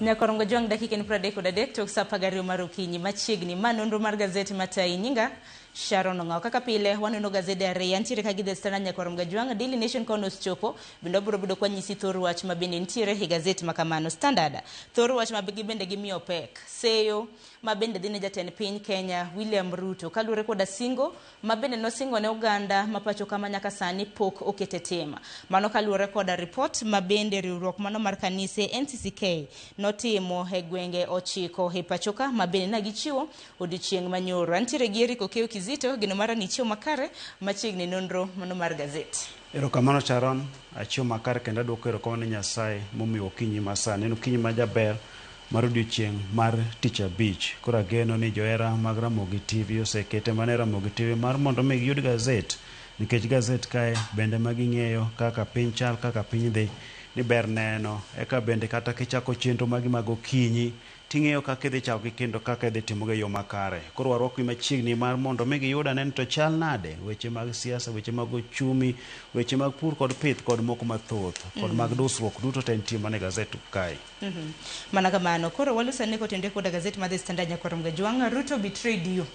Nyakorongo Jwang' dakika en 33 tok saa 12 mar okinyi machiegni. Ma nonro mar gazet matayi nyinga Sharon Ong'awo. Kaka pile waneno gazede ariyo antiere ka gi The Standard Nyakorongo Jwang' Daily Nation kono osechopo bende wabiro bedo kwanyisi thor wach ma bende nitiere e gazet ma kamano. Standard thor wach ma bende gimiyo pek seyo ma bende dhi ne jatend piny Kenya William Ruto kaluwore koda singo ma bende nosingo ne oganda ma pacho kama nyaka sani pok okete tim. Mano kaluwore koda ripot ma bende riwruok mano mar kanise NCCK notimo e gwenge 9 e pacho ka ma bende ne gichiwo odiochieng' manyoro. Antiere gi Eric Okeyo Kizito, geno mara ni ichiew makare machiegni nonro mano mar gazet. Erokamano Sharon, achiew makare kendo aduoko erokamano ne Nyasaye momiyo okinyi ma sani. En okinyi ma jaber mar odiochieng' mar tich abich. Koro ageno ni johera mag Ramogi TV osekete mana e Ramogi TV mar mondo mi giyud gazet nikech gazet kae bende ma ging'eyo kaka piny chal, kaka piny dhi ni ber neno. Eka bende kata kichako chenro magi mag okinyi ting'eyo kaka idhi chakogi kendo kaka idhi timogi e yo makare. Koro warwakgi machiegni mar mondo mi giyud ane ni to chal nade weche mag siasa, weche mag ochumi, weche mag pur kod pith kod moko mathoth kod mag dusruok duto te nitie mana e gazet kae. Mana kamano. Koro waluso ane kotenore koda gazet mar The Standard Nyakwar Mgajwang', Ruto betrayed you.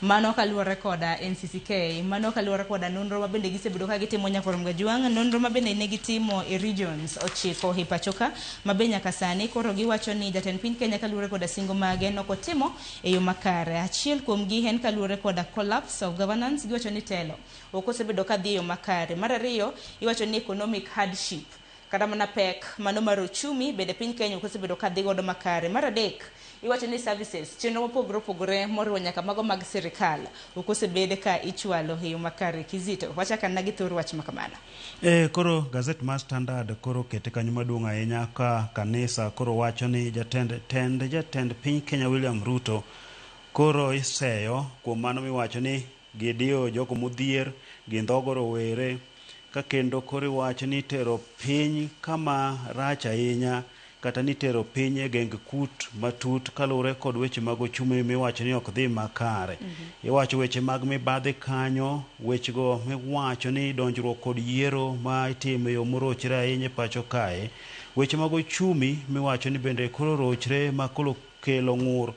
Mano kaluwore koda NCCK, mano kaluwore koda nonro ma bende gisebedo ka gitimo Nyakwar Mgajwang', nonro ma bende ne gitimo e regions 9 e pacho ka, ma be nyaka sani koro giwacho ni jatend piny Kenya kaluwore koda singo mage nokotimo e yo makare. Achiel kuomgi en kaluwore koda collapse of governance, giwacho ni telo ok osebedo ka dhi e yo makare. Mar ariyo, iwacho ni economic hardship, kata mana pek mano mar ochumi bende piny Kenya ok osebedo ka dhi godo makare. Mar adek, iwacho ni services, chenro mopogore opogore moriwo nyaka mago mag sirikal ok osebed ka ichwalo e yo makare. Kizito, wachak anena gi thor wach ma kamano. Koro gazet mar Standard koro kete kanyo maduong' ahinya ka kanisa koro wacho ni jatend tend jatend piny Kenya William Ruto koro iseyo kuom mano miwacho ni gidiyo jogo modhier, gindhogo rowere, ka kendo koro iwacho ni itero piny kama rach ahinya kata ni itero piny e geng kut matut kaluwore kod weche mag ochumi miwacho ni ok dhi makare. Iwacho weche mag mibadhi kanyo, wechego miwacho ni donjruok kod yiero ma itimo e yo morochre ahinya e pacho kae. Weche mag ochumi miwacho ni bende koro orochre ma koro kelo ng'ur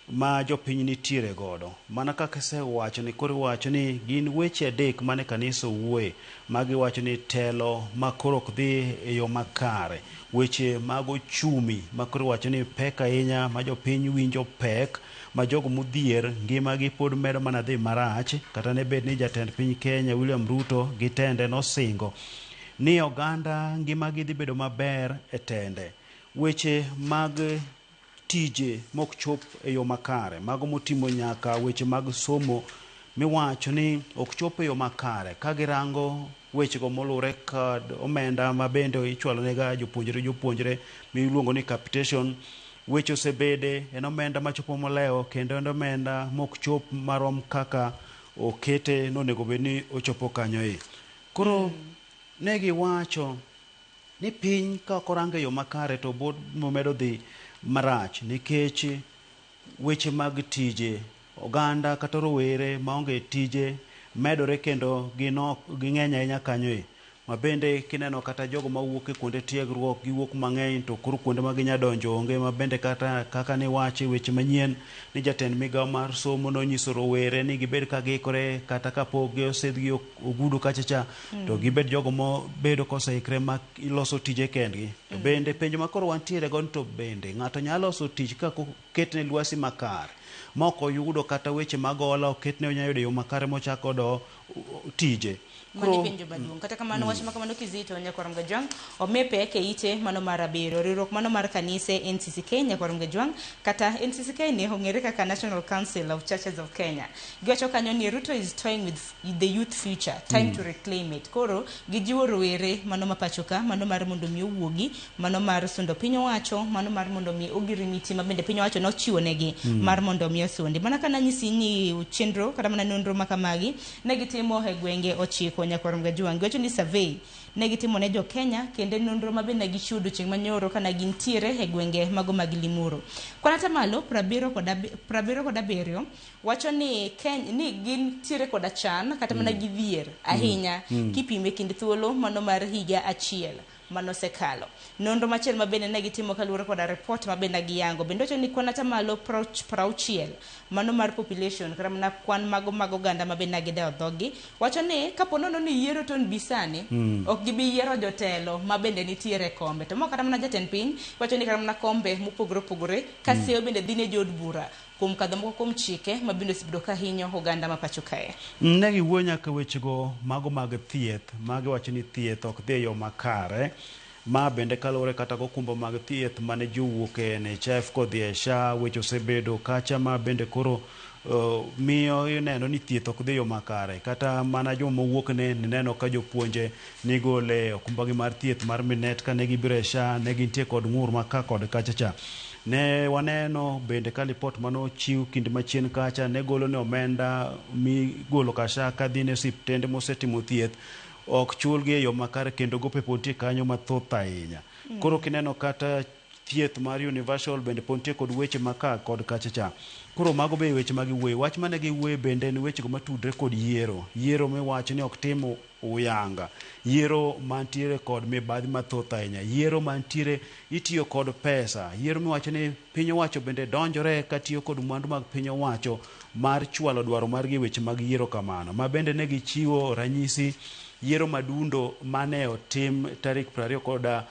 ma jopiny nitiere godo. Mana kaka isewacho ni koro iwacho ni gin weche adek mane kanisa owuoye ma giwacho ni telo ma koro ok dhi e yo makare, weche mag ochumi ma koro iwacho ni pek ahinya ma jopiny winjo pek ma jogo modhier ngimagi pod medo mana dhi marach kata ne bed ni jatend piny Kenya William Ruto gi tende nosingo ni oganda ngimagi dhi bedo maber e tende. Weche mag tije mok chop e yo makare, mago motimo nyaka weche mag somo miwacho ni ok chop e yo makare ka girango wechego moluwore kod omenda ma bende ichwalo nega jopuonjre miluongo ni capitation. Weche osebede, en omenda machopo molewo kendo en omenda mok chop marom kaka okete nonego bed ni ochopo kanyo e. Koro ne giwacho ni piny ka ok orang e yo makare to medo dhi marach nikech weche mag tije oganda kata rowere maonge tije medore kendo ging'eny ahinya kanyo e. Ma bende kineno kata jogo mawuok e kuonde tiegruok giwuok mang'eny to koro kuonde ma ginya donjo onge ma bende kata kaka niwache weche manyien ni jatend migawo mar somo nonyiso rowere ni gibed ka giikore kata kapok osidh gi ogudu kacha cha to gibed jogo mobedo koseikre ma loso tije kendgi. To bende penjo ma koro wantiere go ni to bende ng'ato nyalo loso tich ka oketne lwasi makare ma ok oyudo kata weche mag hola oketne onyalo yudo e yo makare mochako godo tije. Mano penjo maduong'. Kata kamano wach ma kamano Kizito Nyakwar Mgajwang' omi pek e ite mano mar abiriyo. Riwruok mano mar kanise NCCK Nyakwar Mgajwang' kata NCCK ni ong'ere kaka National Council of Churches of Kenya. Giwacho kanyo ni Ruto is toying with the youth future, time to reclaim it. Koro gijiwo rowere mano ma pacho ka, mano mar mondo mi owuogi, mano mar sundo piny owacho, mano mar mondo mi ogirimiti ma bende piny owacho nochiwo negi mar mondo mi osundi. Mana ka nanyisi ni chenro kata mana nonro ma kamagi ne gitimo e gwenge 9 Nyakwar Mgajwang'. Giwacho ni survey ne gitimo ne jo Kenya kendo nonro ma bende gichiwo odiochieng' manyoro kana gintiere e gwenge mago mag Limuru. Kwan atamalo 77 wacho ni Kenya ni gintiere koda chan kata mana gidhier ahinya kipime kind thuolo mano mar higa achiel. manosekalo. Nonro machielo ma bende ne gitimo kaluwore koda report ma bende giyango bende wacho ni kwan atamalo 60 mano mar population kata mana kwan mago mag oganda ma bende gidewo dhoggi wacho ni kapo nono ni yiero to bi sani ok gibi yiero jotelo ma bende nitiere kombe to mok kata mana jatend piny wacho ni kata mana kombe mopogore opogore ka seyo bende dhi ne jood bura kuom kadho moko kuom chike ma bende osebedo ka hinyo oganda ma pacho kae. Ne giwuoyo nyaka wechego mago mag thieth, magiwacho ni thieth ok dhi e yo makare. Ma bende kaluwore kata gokumba mag thieth mane jowuok e NHIF kodhi e SHA, weche osebedo kacha ma bende koro miyo ineno ni thieth ok dhi e yo makare. Kata mana joma wuok ne neno ka jopuonje nigole okumbagi mar thieth mar Minet kane gibiro e SHA ne gintie kod ng'ur ma ka kod kacha cha. Ne waneno bende ka lipot manochiw kinde machien kacha ne golo ne omenda migolo ka SHA kadhi ne osiptende mosetimo thieth ok chulgi e yo makare kendo gope pod nitie kanyo mathoth ahinya. Koro kineno kata thieth mar universal bende pod nitie kod weche ma ka kod kacha cha. Koro mago be weche ma giwuoye. Wach mane giwuoye bende en wechego matudre kod yiero. Yiero miwacho ni ok tim uyanga. Yiero mantiere kod mibadhi mathoth ahinya. Yiero mantiere itiyo kod pesa. Yiero miwacho ni piny owacho bende donjore katiyo kod mwandu mag piny owacho mar chwalo dwaro margi e weche mag yiero kamano. Ma bende ne gichiwo ranyisi yiero madundo mane otim tarik 24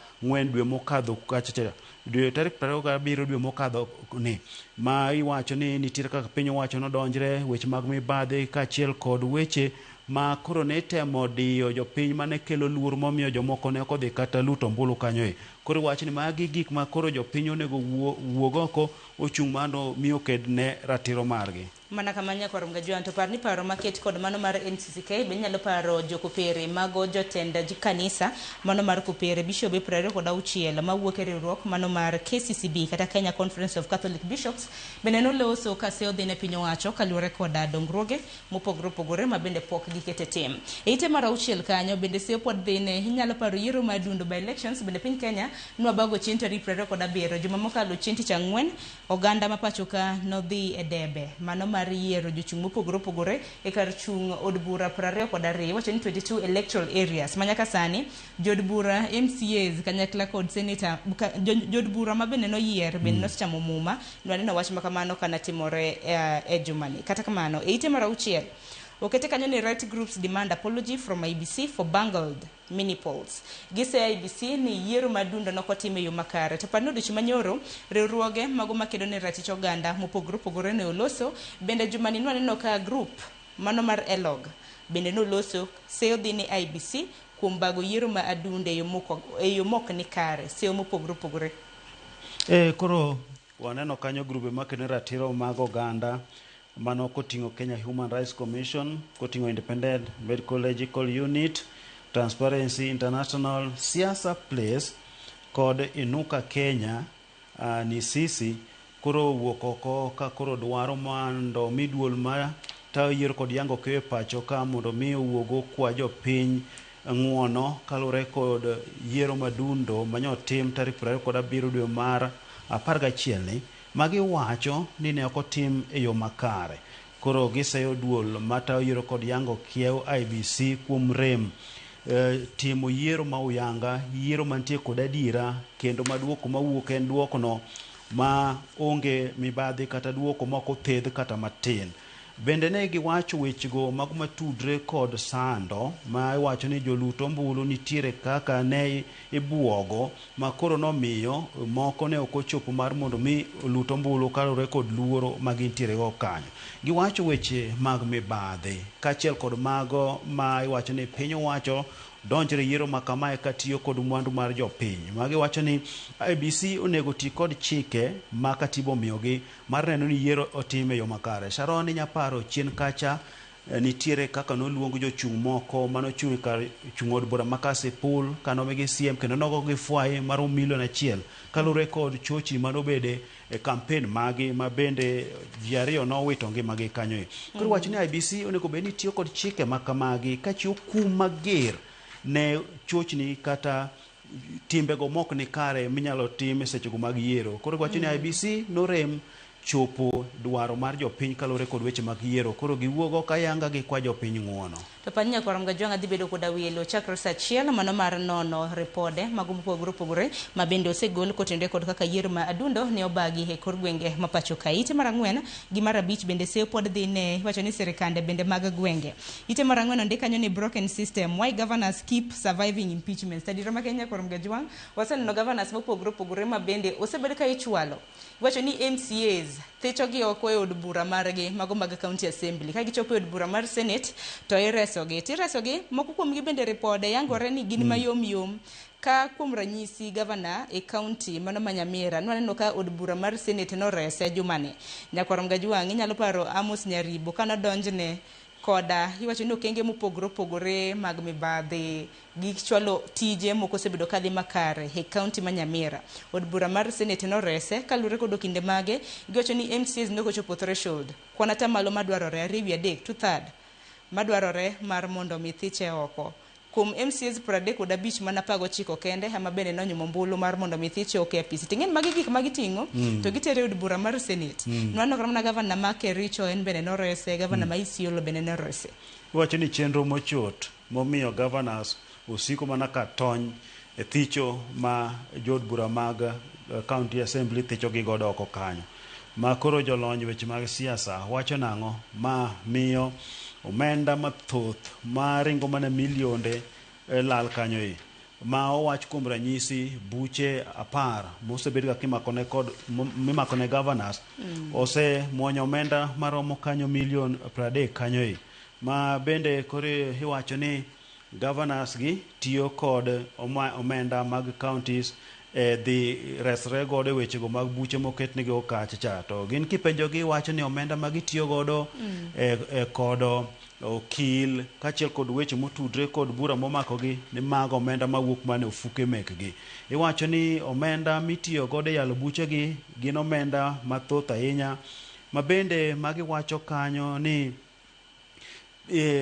dwe mokadho kacha cha. Dwe tarik 27 dwe mokadho ni ma iwacho ni nitiere kaka piny owacho nodonjre weche mag mibadhi kaachiel kod weche ma koro ne temo diyo jopiny mane kelo luor momiyo jomoko ne ok odhi kata luto ombulu kanyo e. Koro iwacho ni magi gik ma koro jopiny onego wuog oko ochung' mondo mi oked ne ratiro margi. Mana kama nyakwar Mgajwan to par ni paro maket kod mano mar NCCK be nyalo paro jokopere mago jotend kanisa mano mar kopere bishobe 26 mawuok e riwruok mano mar KCCB kata Kenya Conference of Catholic Bishops bende noloso ka seyo dhi ne piny owacho kaluwore koda dongruoge mopogore opogore ma bende pok gikete tim. E ite mar auchiel kanyo bende seyo pod dhi ne inyalo paro yiero mar dundo by elections bende piny Kenya nwabago chieng' tarik 27 juma mokalo chieng' tich ang'wen oganda ma pacho ka nodhi e debe mano mar yiero jochung' mopogore opogore e kar chung' od bura 22 iwacho ni 22 electoral areas ma nyaka sani jood bura MCAs kanyakla kod senator jood bura ma bende noyier bende nosechamo muma nwaneno wach ma kamano kana timore e jumani. Kata kamano e ite mar auchiel okete kanyo ni right groups demand apology from IEBC for bungled mini polls. Gise IEBC ni yiero madundo nokotim e yo makare. To par ni odiochieng' manyoro riwruoge mago makedo ne ratich oganda mopogore opogore ne oloso bende jumani nwaneno ka group mano mar ELOG bende noloso seyo dhi ne IEBC kuom bago yiero ma adundo e yo mok ni kare seyo mopogore opogore. Koro waneno kanyo grube makedo ne ratiro mag oganda mano koting'o Kenya Human Rights Commission, koting'o Independent Medical Legal Unit, Transparency International, Siasa Place kod Inuka Kenya Nisisi koro wuok oko ka koro dwaro mondo mi duol ma tayo yiero kod yango keyo e pacho ka mondo mi owuog okwa jopiny ng'uono kaluwore kod yiero madundo manyotim tarik 27 dwe mar 11 ni magiwacho ni ne ok otim e yo makare. Koro giseyo duol matayo yiero kod yango kiew IEBC kuom rem timo yiero ma uyanga, yiero mantie kod adiera kendo ma duoko mawuok en duokono ma onge mibadhi kata duoko ma ok othedh kata matin. Bende ne giwacho wechego mago matudre kod sando ma iwacho ni jolut ombulu nitiere kaka ne ibuogo ma koro nomiyo moko ne ok ochopo mar mondo mi olut ombulu kaluwore kod luoro ma gintiere go kanyo. Giwacho weche mag mibadhi kaachiel kod mago ma iwacho ni piny owacho donjre yiero ma kamae katiyo kod mwandu mar jopiny. Magiwacho ni IEBC onego ti kod chike ma katiba omiyogi mar neno ni yiero otim e yo makare. Sharon inya paro chien kacha nitiere kaka noluong jochung' moko manochung' e kar chung' od bura ma Kasipul kanomigi siem kendo nogogi fwai maromo milion 1 kaluwore kod chochni manobede e kampen magi ma bende ji ariyo nowito ngimagi kanyo e. Koro wacho ni IEBC onego bed ni tiyo kod chike ma kamagi kachiwo kum mager ne chochni kata timbego mok ni kare minyalo tim e sechego mag yiero. Koro wacho ni IEBC norem chopo dwaro mar jopiny kaluwore kod weche mag yiero. Koro giwuog oko ayanga gikwa jopiny ng'uono. To par ni nyakwar Mgajwang' adhi bedo koda welo chakre saa achiel mano mar nono ripode mago mopogore opogore ma bende osegol kotenore kod kaka yiero ma Adundo ne obagi e kor gwenge ma pacho ka. Ite mar ang'wen gi mar abich bende seyo pod dhi ne iwacho ni sirikande bende mag gwenge. Ite mar ang'wen ondik kanyo ni broken system, why governors keep surviving impeachments. Tadiera ma Kenya nyakwar Mgajwang' waseneno governors mopogore opogore ma bende osebed ka ichwalo. Iwacho ni MCAs thichogi oko e od bura margi mago mag county assembly. Ka gichopo e od bura mar senate to iresogi. Tiresogi, moko kuomgi bende ripode yangore ni gin mayom yom. Ka kuom ranyisi gavana e county mano ma Nyamira, nwaneno ka od bura mar senate norese jumani. Nyakwar Mgajwang' inyalo paro Amos Nyaribo kanodonjne koda iwacho ni okenge mopogore opogore mag mibadhi gi chwalo tije moko osebedo kadhi makare e county ma Nyamira. Od bura mar senate norese kaluwore kod okinde mage giwacho ni MCAs ne ok ochopo threshold kwan atamalo madwarore 2/3 2/3 madwarore mar mondo mi thiche oko. Kuom MCAs 35 mana 19 kende ema bende nonyumo ombulu mar mondo mi thiche oko e apisi. Ting'eni magi gik ma giting'o to gitere e od bura mar senate. Nwaneno kata mana gavana ma Kericho en bende norese, gavana ma Isiolo bende norese. Iwacho ni chenro mochot momiyo governors osiko mana ka tony e thicho ma jood bura mag county assembly thichogi godo oko kanyo. Ma koro jolony weche mag siasa wacho nang'o ma miyo omenda mathoth ma ringo mana milionde lal kanyo e. Ma owach kuom ranyisi buche 10 mosebed ga kimakone kod mimakone governors osemuonyo omenda maromo kanyo milion 30 kanyo e. Ma bende koro iwacho ni governors gi tiyo kod omenda mag counties e dhi resre godo e wechego mag buche moketnegi kacha cha. To gin kipenjogi wacho ni omenda ma gitiyo godo e kodo okil kaachiel kod weche motudre kod bura momakogi ni mago omenda mawuok mana e ofuke mekgi. Iwacho ni omenda mitiyo godo e yalo buchegi gin omenda mathoth ahinya ma bende magiwacho kanyo ni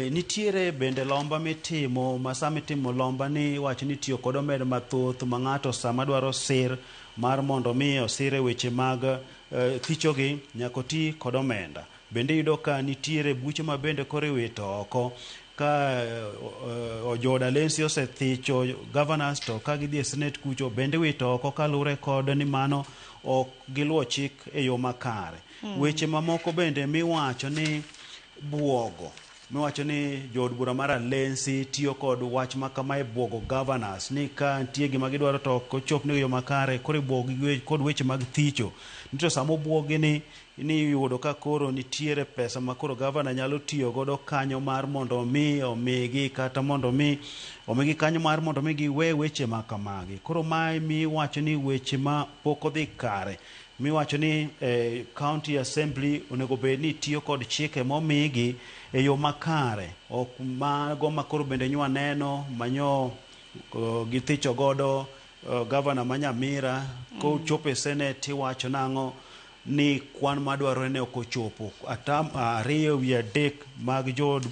nitiere bende lomba mitimo ma sama itimo lomba ni iwacho ni itiyo kod omenda mathoth ma ng'ato sama dwaro sir mar mondo mi osir e weche mag thichogi nyaka oti kod omenda. Bende iyudo ka nitiere buche ma bende koro iwito oko ka jood Alensi osethicho governors to ka gidhi e senate kucho bende iwito oko kaluwore kod ni mano ok giluwo chik e yo makare. Weche mamoko bende miwacho ni buogo miwacho ni jood bura mar Alensi tiyo kod wach ma kama e buogo governors ni ka nitie gima gidwaro to ok ochopnegi e yo makare koro ibuogo kod weche mag thicho. Ni to sama obuogi ni iyudo ka koro nitiere pesa ma koro governor nyalo tiyo godo kanyo mar mondo mi omigi kata mondo mi omigi kanyo mar mondo mi giwe weche ma kamagi. Koro mae miwacho ni weche ma pok odhi kare miwacho ni county assembly onego bed ni tiyo kod chike momigi e yo makare ok mago ma koro bende nywa neno manyo githicho godo governor ma Nyamira kochopo e senate iwacho nang'o ni kwan madwarore ne ok ochopo 2/3 mag jood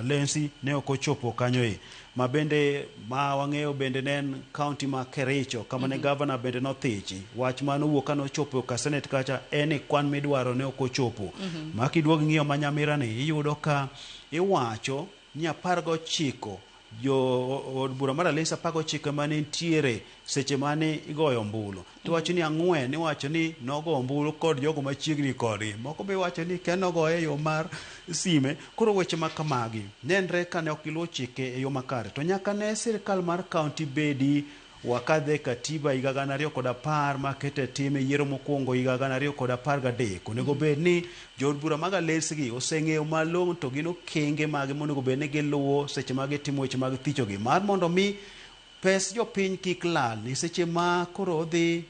Lensi ne ok ochopo kanyo e ma bende ma wang'eyo bende ne en county ma Kericho kama ne governor bende nothichi wach manowuok kane ochopo ka senate kacha en ni kwan midwaro ne ok ochopo. Ma kiduog ing'iyo ma Nyamira ni iyudo ka iwacho ni 19 jo od bura mar Alensi 19 mane nitiere seche mane igoyo ombulu to iwacho ni 4 iwacho ni nogo ombulu kod jogo machiegni kodgi moko be iwacho ni ken nogoye e yo mar sime. Koro weche ma kamagi nenre ka ne ok giluwo chike e yo makare to nyaka ne sirikal mar county bedi wakadhe katiba higa 2010 makete tim e yiero mokwongo higa 2013 onego bed ni jood bura mag Alensi gi oseng'eyo malong'o to gin okenge mage monego bed ni giluwo seche ma gitimo weche mag thichogi mar mondo mi pes jopiny kik lal ni seche ma koro odhi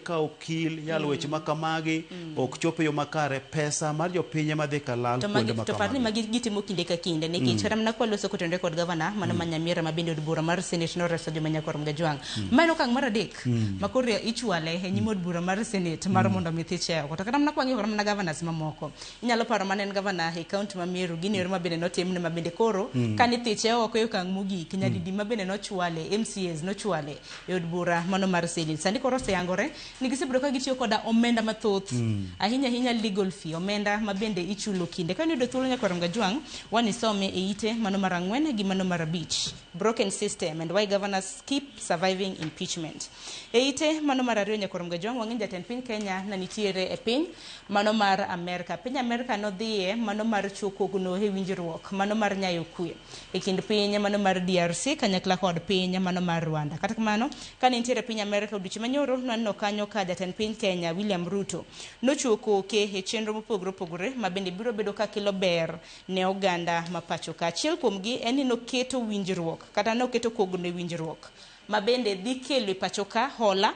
ka okil yalo weche ma kamagi ok chop e yo makare pesa mar jopiny ema dhi kalal kuonde ma to par ni kamagi. Magi gitimo kinde ka kinde nikech kata mana kwaloso kotenore kod gavana mano ma Nyamira ma bende od bura mar senate noreso joma nyakwar Mgajwang'. Ma en okang' mar adek ma koro ichwale e nyim od bura mar senate mar mondo mi thiche oko. To kata mana kwang'iyo kata mana governors mamoko inyalo paro mane en gavana e county ma Meru gini ero ma bende notimne ma bende koro kane ithiche oko e okang' mogik nyadidi ma bende nochwale MCA MCAs nochwale e od bura mano mar Senate. Sani koro oseyangore ni gisebedo ka gitiyo koda omenda mathoth ahinya ahinya legal fee, omenda ma bende ichulo kinde. Ka niyudo thuolo nyakwar Ngajwang', wanisome e ite mano mar 4 gi mano mar 5. Broken system and why governors keep surviving impeachment. E ite mano mar 2 nyakwar Ngajwang', wang'e jatend piny Kenya na nitiere e piny mano mar Amerka. Piny Amerka nodhiye mano mar chokogno e winjruok mano mar nyayo kwe e kind piny mano mar DRC kanyakla kod piny mano mar Rwanda. Kata kamano, kane nitiere piny Amerka odiochieng' manyoro, nwaneno kanyo ka jatend piny Kenya William Ruto nochiwo koke e chenro mopogore opogore ma bende biro bedo ka kelo ber ne oganda ma pacho ka. Achiel kuomgi en ni noketo winjruok kata noketo kogno e winjruok ma bende dhi kelo e pacho ka hola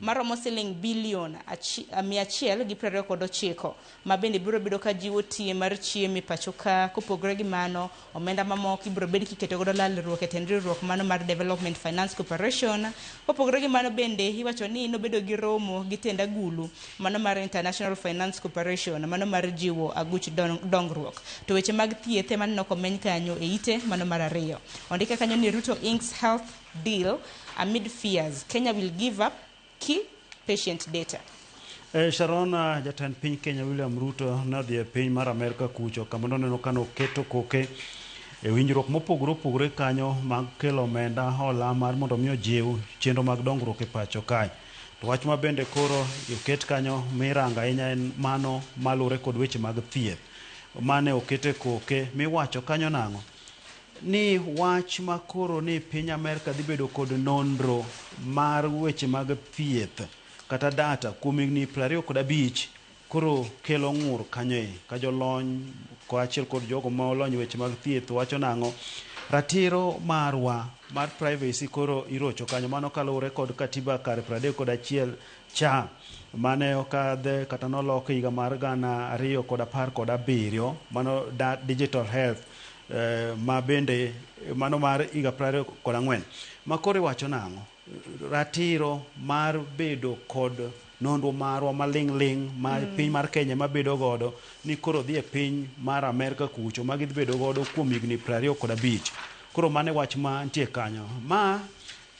maromo siling bilion 129 ma bende biro bedo ka jiwo tie mar chiemo e pacho ka. Kopogore gi mano, omenda mamoko ibiro bed kiketo godo lalruok e tend riwruok mano mar Development Finance Corporation. Kopogore gi mano bende iwacho ni nobedo gi romo gi tend agulu mano mar International Finance Corporation mano mar jiwo aguch dongruok. To weche mag thieth ema neno komeny kanyo e ite mano mar 2. Ondike kanyo ni Ruto inks health deal amid fears Kenya will give up key patient data. Sharon, jatend piny Kenya William Ruto nodhi e piny mar Amerka kucho kama noneno ka noketo koke e winjruok mopogore opogore kanyo mag kelo omenda hola mar mondo mi ojiw chenro mag dongruok e pacho kae. To wach ma bende koro oket kanyo mirango ahinya en mano malure kod weche mag thieth. Mane okete koke miwacho kanyo nang'o? Ni wach ma koro ni piny Amerka dhi bedo kod nonro mar weche mag thieth kata data kuom higni 25 koro kelo ng'ur kanyo e ka jolony kaachiel kod jogo ma olony weche mag thieth wacho nang'o ratiro marwa mar privacy koro irocho kanyo mano kaluwore kod katiba kar 31 cha mane okadhe kata nolok higa mar 2017 mano digital health ma bende mano mar higa 24 ma koro iwacho nang'o ratiro mar bedo kod nonro marwa maling' ling' ma piny mar Kenya mabedo godo ni koro dhi e piny mar Amerka kucho ma gidhi bedo godo kuom higni 25. Koro mano e wach ma nitie kanyo. Ma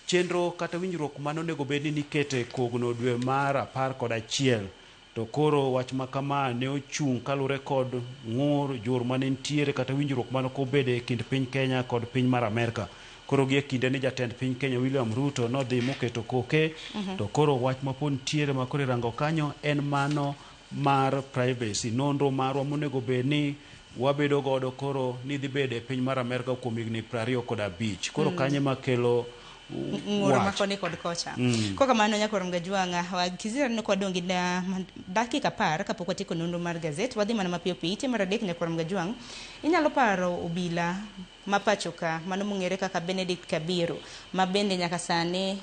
chenro kata winjruok mane onego bed ni nikete kogno dwe mar 11 to koro wach ma kama ne ochung' kaluwore kod ng'ur jur mane nitiere kata winjruok mane ok obede e kind piny Kenya kod piny mar Amerka. Koro gi e kinde ni jatend piny Kenya William Ruto nodhi moketo koke to koro wach ma pod nitiere ma koro irango kanyo en mano mar privacy nonro marwa monego bed ni wabedo godo koro ni dhi bedo e piny mar Amerka kuom higni 25. Koro kanyo ema kelo ng'ur wach. Makoni kod kocha. Kokamano nyakwar Mgajwang'a, kizira neno kwadong' gi dakika 10 kapok watieko nonro mar gazet, wadhi mana mapiyo piyo. Ite mar 3 nyakwar Mgajwang', inyalo paro obila ma pacho ka mano mong'ere kaka Benedict Kabiru ma bende nyaka sani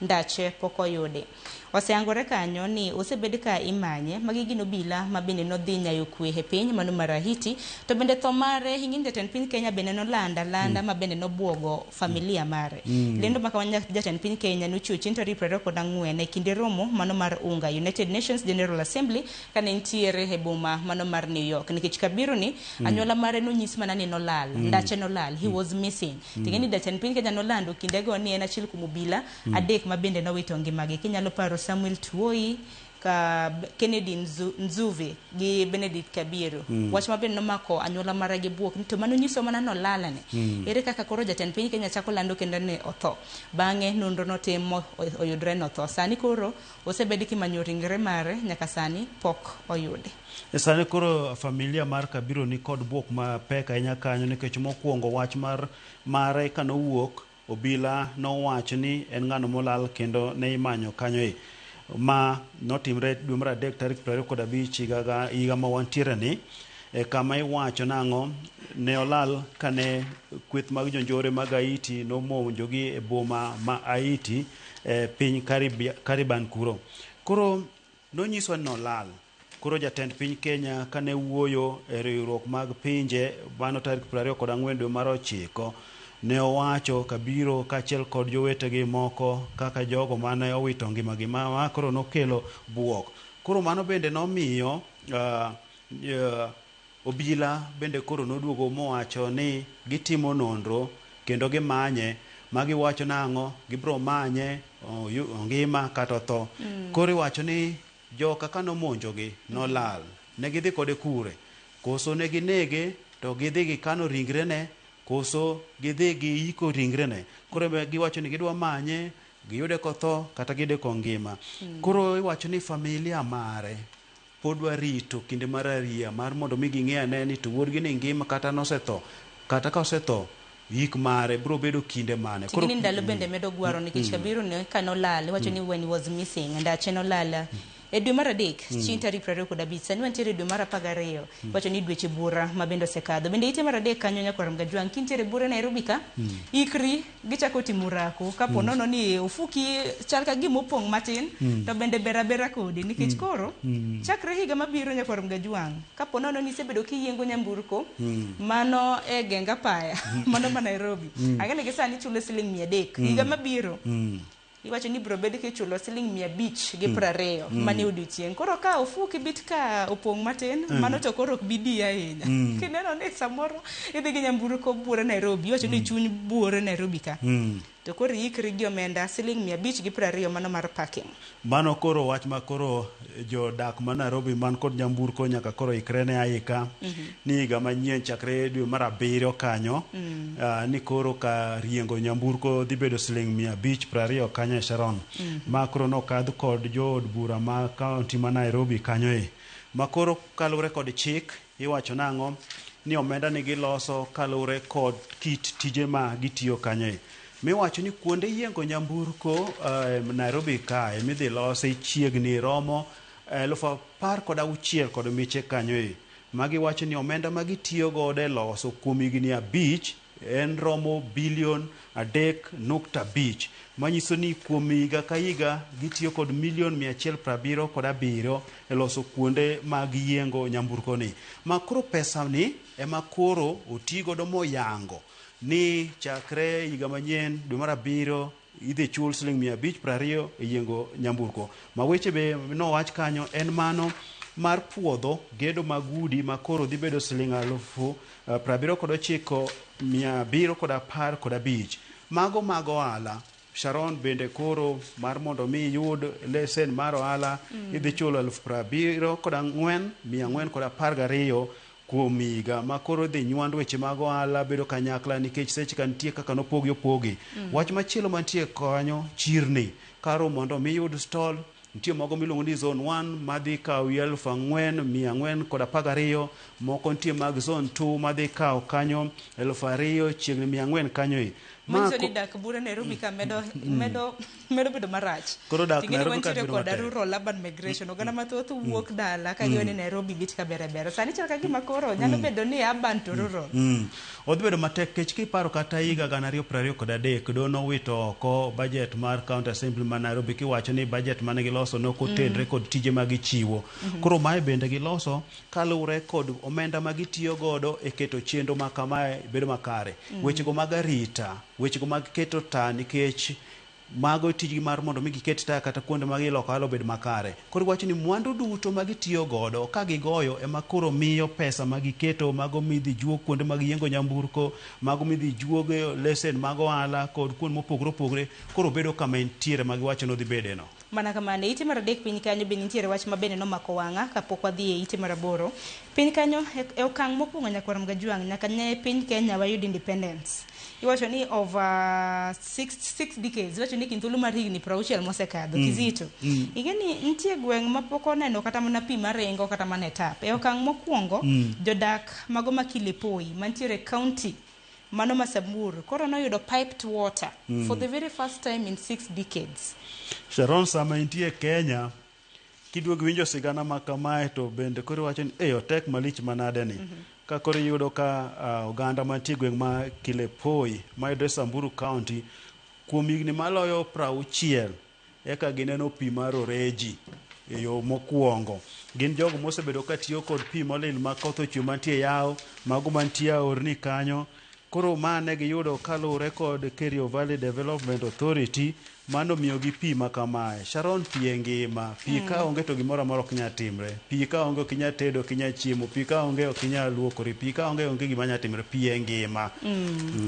ndache pok oyudi. Oseyangore kanyo ni osebed ka imanye, magi gin obila ma bende nodhi nyayo kwe e piny mano mar Haiti, to bende tho mare ing'e ni jatend piny Kenya bende nolanda landa ma bende nobuogo familia mare. Lendo ma kamano jatend piny Kenya nochiwo chieng' tarik 24 e kinde romo mano mar UNGA, United Nations General Assembly, kane nitiere e boma mano mar New York. Nikech Kabiru ni anyuola mare nonyis mana ni nolal, ndache nolal, he was missing. Ting'e ni jatend piny Kenya nolando kindego ni en achiel kuom obila 3 ma bende nowito ngimagi. Kinyalo paro Samuel Tuoi, ka Kennedy Nzuve gi Benedict Kabiru. Wach ma bende nomako anyuola mare gi buok ni to mano nyiso mana nolalane. Ere kaka koro jatend piny Kenya chako lando kendo ni otho. Bang'e nonro notim mo oyudre notho. Sani koro osebed kimanyo ringre mare nyaka sani pok oyudi. E sani koro familia mar Kabiru ni kod buok mapek ahinya kanyo nikech mokwongo wach mar mare kanowuok obila nowacho ni en ng'ano molal kendo ne imanyo kanyo e ma notimre dwe mar 3 tarik 25 higa ma wantiere ni e kama iwacho nang'o ne olal kane kweth mag jonjore mag Haiti nomonjogi e boma ma Haiti e piny Caribbean kuro. Koro nonyiswa ni nolal. Koro jatend piny Kenya kane wuoyo e riwruok mag pinje mano tarik 24 dwe mar 9 ne owacho Kabiro kaachiel kod jowetegi moko kaka jogo mane owito ngimagi ma koro nokelo buok. Koro mano bende nomiyo obila bende koro noduogo mowacho ni gitimo nonro kendo gimanye. Magiwacho nang'o, gibro manye, ongima kata otho. Koro iwacho ni joka kanomonjogi nolal. Ne gidhi kode kure? Koso ne ginege to gidhi gikano ringrene, koso gidhi giiko ringrene. Koro giwacho ni gidwa manye, giyude kotho kata giyude kongima. Koro iwacho ni familia mare pod warito kinde mar ariya mar mondo mi ging'e ane ni to wuodgi ni ngima kata nosetho, kata ka osetho, yik mare biro bedo kinde mane. Koro ndalo bende medo gwaro nikech Kabiru ne kanolal, iwacho ni when he was missing, ndache nolal e dwe mar 3 chieng' tarik 25. Sani wantiere e dwe mar 12, iwacho ni dweche buora ma bende osekadho. Bende ite mar 3 kanyo nyakwar Mgajwang', kintiere buora Nairobi ka, ikri gichako timo orako kapo nono ni ofuki chal ka gima opong' matin, to bende ber abera kodi nikech koro chakre higa mabiro nyakwar Mgajwang', kapo nono ni isebedo kiyiengo nyamburko mano e geng apaya mano ma Nairobi, ang'e ni sani ichulo siling 300, higa mabiro iwacho ni biro bed kichulo siling 520 mane odiochieng'. Koro ka ofuki bit ka opong' matin, mano to koro ok bi diyi ahinya. Kineno ni samoro idhi gi nyamburko buore Nairobi, iwacho ni chuny buore Nairobi ka, to koro iikri gi omenda siling 520 mano mar parking. Mano koro wach ma koro jodak ma Nairobi man kod nyamburko nyaka koro ikre ne aika ni higa manyien chakre dwe mar 7 kanyo, ni koro ka riengo nyamburko dhi bedo siling 520 kanyo e Sharon. Ma koro nokadh kod jood bura ma kaunti ma Nairobi kanyo e. Ma koro kaluwore kod chik iwacho nang'o ni omenda ni giloso kaluwore kod kit tije ma gitiyo kanyo e. Miwacho ni kuonde yiengo nyamburko Nairobi kae midhi losi chiegni romo 16,000 kod miche kanyo e. Magi wacho ni omenda ma gitiyo godo e loso kuom higni 5 en romo bilion 3.5, manyiso ni kuom higa ka higa gitiyo kod milion 177 e loso kuonde mag yiengo nyamburko ni. Ma koro pesa ni ema koro oti godo moyango ni chakre higa manyien dwe mar 7 idhi chul siling 520 e yiengo nyamburko. Ma weche be nowach kanyo en mano mar puodho gedo mag udi ma koro dhi bedo siling 79,715. Mago mag ohala. Sharon bende koro mar mondo mi iyud lesen mar ohala idhi chulo 74,412 kuom higa, ma koro dhi nywand weche mag ohala bedo kanyakla nikech seche ka nitie kaka nopogi opogi. Wach machielo mantie kanyo, chirni karo mondo mi iyud stall, nitie mogo miluongo ni zone 1 madhi kawo 4,412, moko nitie mag zone 2 madhi kawo kanyo 2,000 chiegni 400 kanyo e. Manyiso ni dak buore Nairobi ka medo medo medo bedo marach. Koro dak Ting'eni Nairobi ka wantiere bedo koda matek. rural urban migration. Oganda mathoth wuok dala ka giwe ni Nairobi bit ka ber ber. Sani chal ka gima koro nyalo bedo ni urban to rural. Odhi bedo matek kech kiparo kata higa 2023 do nowito oko budget mar county assembly ma Nairobi kiwacho ni budget mane giloso ne ok otenre kod tije ma gichiwo. Koro mae bende giloso kaluwore kod omenda ma gitiyo godo e keto chenro ma kamae bedo makare. Wechego mag arita, wechego mag keto taa, nikech mago tijgi mar mondo mi giket taya kata kuonde ma giloko ohala obed makare. Koro iwacho ni mwandu duto ma gitiyo godo ka gigoyo ema koro miyo pesa ma giketo mago midhi juog kuonde mag yiengo nyamburko, mago midhi juog lesen mag ohala kod kuonde mopogore opogore, koro bedo kama entiere ma giwacho ni odhi bede no. Mana kamano, e ite mar 3 piny kanyo be nitiere wach ma bende nomako wang'a kapok wadhi e ite mar 8. Piny kanyo e okang' mokwongo nyakwar Mgajwang' nyaka ne piny Kenya wayud independence. Iwacho ni over six decades, iwacho ni kind thuolo mar higni 60 mosekadho, Kizito. Ing'e ni nitie gweng' ma pok oneno kata mana pi maringo kata mana e tap. E okang' mokwongo, jodak mago ma Kilepoi mantiere e county mano ma Samburu koro noyudo piped water for the very first time in 6 decades. Sharon, sama intie Kenya kiduogo iwinjo sigana ma kamae to bende koro iwacho ni "Ei, otek malich manade ni." Ka koro iyudo ka oganda mantie e gweng' ma Kilepoi mayudore Samburu County kuom higni maloyo 60 eka gineno pi mar oreji e yo mokwongo. Gin jogo mosebedo ka tiyo kod pi molil ma koth ochwe mantie e yawo, mago mantie aorni kanyo. Koro ma ne giyudo kaluwore kod Kerio Valley Development Authority mano miyogi pi ma kamae. Sharon, pi e ngima. Pi ka onge to gimoro amora ok nyal timre. Pi ka onge ok inyal tedo, ok inyal chiemo. Pi ka onge ok inyal luokori. Pi ka onge onge gima nyalo timre. Pi e ngima.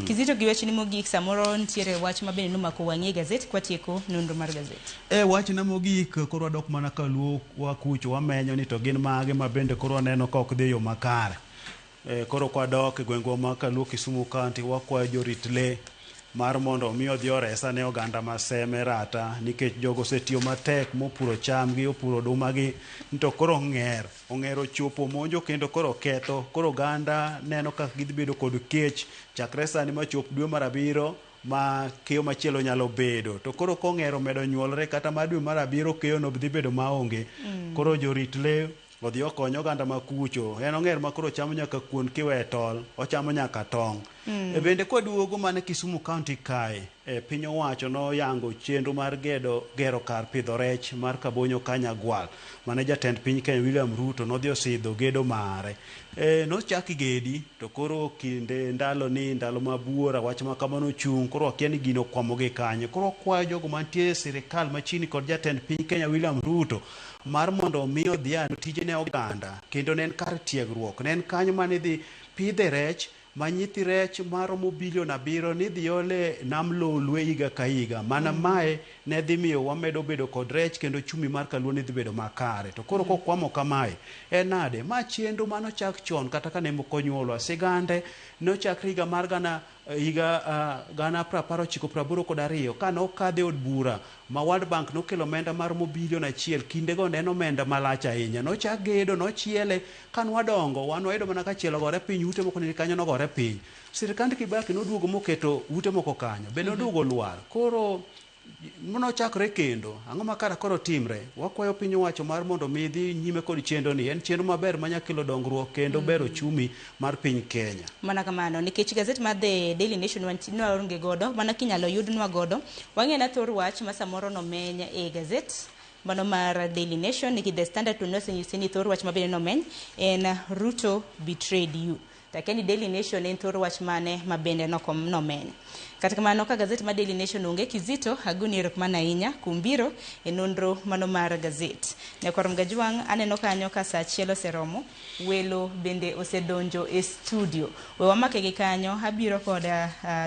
Kizito gi wachni mogik samoro nitiere wach ma bende nomako wang'i e gazet kwatieko nonro mar gazet. E wachna mogik koro wadok mana kaluo wakucho wamenyo ni to gin mage ma bende koro waneno ka ok dhi e yo makare. Koro kwadok e gwengwa ma Kaluo Kisumu County wakwayo jorit lee mar mondo mi odhi oresa ne oganda ma Seme Rata nikech jogo osetiyo matek mopuro chamgi, opuro odumagi to koro ong'er, ong'er ochopo monjo kendo koro ketho. Koro oganda neno kaka gidhi bedo kod kech chakre sani machop dwe mar abiriyo ma keyo machielo nyalo bedo. To koro kong'er omedo nyuolre kata mar dwe mar abiriyo keyo no dhi bedo maonge. Koro jorit lee odhi okony oganda ma kucho. En ong'er ma koro chamo nyaka kuon kiwe tol, ochamo nyaka tong'. E bende kwaduogo mana Kisumu County kae, piny owacho noyango chenro mar gero kar pidho rech mar Kabonyo Kanyagwal mane jatend piny Kenya William Ruto nodhi osidho gedo mare. Nochak gedi to koro kinde ndalo ni ndalo ma buora wach ma kamano ochung' koro wakia ni gino okwamo gi kanye. Koro wakwayo jogo mantie e sirikal machini kod jatend piny Kenya William Ruto mar mondo mi odhi an tije ne oganda kendo ne en kar tiegruok ne en kanyo mane idhi pidhe rech ma nyithi rech maromo bilion 7 nidhi ole nam Lolwe higa ka higa. Mana mae ne dhi miyo wamedo bedo kod rech kendo chumi mar Kaluo ne dhi bedo makare. To koro kokwamo kamae, en nade? Ma chenro manochak chon kata kane mok onyuolwa. Sigande nochakre higa mar gana higa 1982 ka nokadhe od bura ma World Bank nokelo omenda maromo bilion 1. Kindego ne en omenda malach ahinya. Nochak gedo, nochiele. Ka nwadongo, wan wayudo mana ka chielo ogore piny, ute moko ne kanyo nogore piny. Sirikand Kibaki noduogo moketo ute moko kanyo, be noduogo lwar. Koro nochakre kendo. Ang'o ma kara koro timre? Wakwayo piny owacho mar mondo mi dhi nyime kod chenro ni. En chenro maber manya kelo dongruok kendo bero uchumi mar piny Kenya. Mana kamano, nikech gazet mar The Daily Nation waonge godo, mana kinyalo yudnwa godo, wang'e na thor wach ma samoro nomeny e gazet mano mar Daily Nation, nikech The Standard to nosenyisi ni thor wach mabende nomeny en Ruto betrayed you. Takia ni Daily Nation en thor wach mane ma bende nomeny. Kata kamano ka gazet mar Daily Nation onge, Kizito agoni erokamano ahinya kuom biro e nonro mano mar gazet. Nyakwar Mgajwang' aneno kanyo ka saa 1 oseromo, welo bende osedonjo e studio. We wamake gi kanyo, abiro kod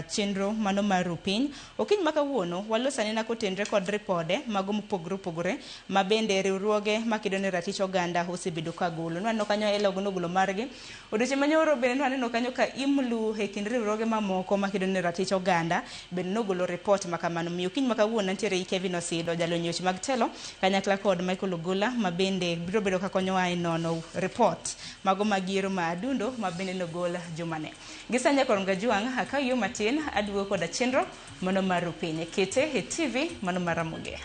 chenro mano mar rupiny. Okinyi ma kawuono waloso anena kotenre kod ripode mago mopogore opogore ma bende riwruoge makedo ne ratich oganda osebedo ka golo. Nwaneno kanyo ELOG nogolo margi. Odiochieng' manyoro bende nwaneno kanyo ka IMLU e kind riwruoge mamoko makedo ne ratich oganda bende nogolo ripot ma kamano. Miyo okinyi ma kawuono nitiere gi Kevin Osido, jalony e weche mag telo, kanyakla kod Michael Ogola ma bende biro bedo ka konyowa e nono ripot mago mag yiero ma adundo ma bende nogol jumane. Gi sani Nyakwar Mgajwang', akaw yo matin aduogo koda chenro mano mar rupiny. Kete e TV mano mar Ramogi.